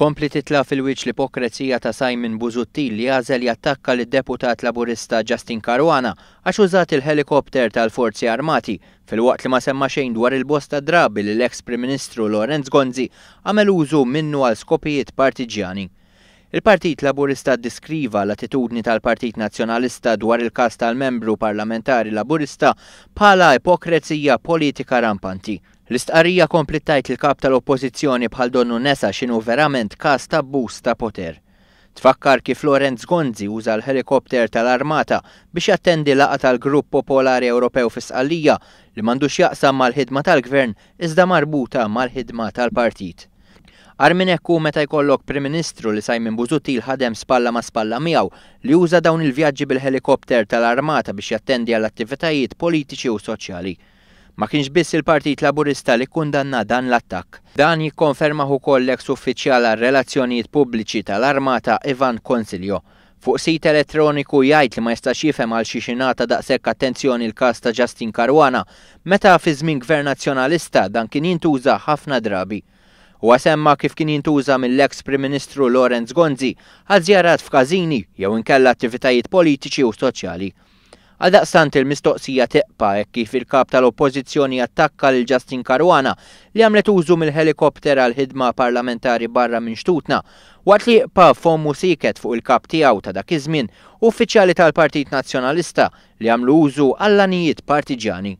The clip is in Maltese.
Tkompli titla' fil-wiċċ l-ipokrezija ta' Simon Busuttil li għażel jattakka lid-Deputat Laburista Justyne Caruana għax użat il-ħelikopter tal-Forzi Armati filwaqt li ma semma xejn dwar il-bosta drabi li l-eks Prim Ministru Lawrence Gonzi għamel użu minnu għal skopijiet partiġġjani. Il-Partit Laburista ddiskriva l-attitudni tal-Partit Nazzjonalista dwar il-każ tal-Membru Parlamentari Laburista bħala ipokrezija politika rampanti. L-istqarrija kompliet tgħid li l-Kap tal-Oppożizzjoni bħal donnu nesa x'inhu verament każ ta' abbuż ta' poter. Tfakkar kif Lawrence Gonzi uża l-ħelikopter tal-Armata biex jattendi laqgħa tal-Grupp Popolari Ewropew fi Sqallija li m'għandu x'jaqsam mal-ħidma tal-Gvern iżda marbuta mal-ħidma tal-partit. Agħar minn hekk hu meta jkollok Prim Ministru li Simon Busuttil ħadem spalla ma' spalla miegħu li uża dawn il-vjaġġi bil-ħelikopter tal-Armata biex jattendi għal attivitajiet politiċi u soċjali. Ma kienx biss il-Partit Laburista li kkundanna dan l-attakk. Dan jikkonfermah ukoll l-eks uffiċjal għar-relazzjonijiet pubbliċi tal-Armata Ivan Consiglio. Fuq sit elettroniku jgħid li ma jistax jifhem għal xiex ingħata daqshekk attenzjoni l-każ ta' Justyne Caruana meta fi żmien Gvern Nazzjonalista dan kien jintuża ħafna drabi. Huwa semma kif kien jintuża mill-eks Prim Ministru Lawrence Gonzi għal żjarat f'każini jew inkella attivitajiet politiċi u soċjali. Għaldaqstant il-mistoqsija teqpa' hekk kif il-Kap tal-Oppożizzjoni attakka lil Justyne Caruana li għamlet użu mill-ħelikopter għal ħidma parlamentari barra minn xtutna, waqt li jqpa' fommu sieket fuq il-Kap tiegħu ta' dak iż-żmien u uffiċjali tal-Partit Nazzjonalista li għamlu użu għall-għanijiet partiġjani.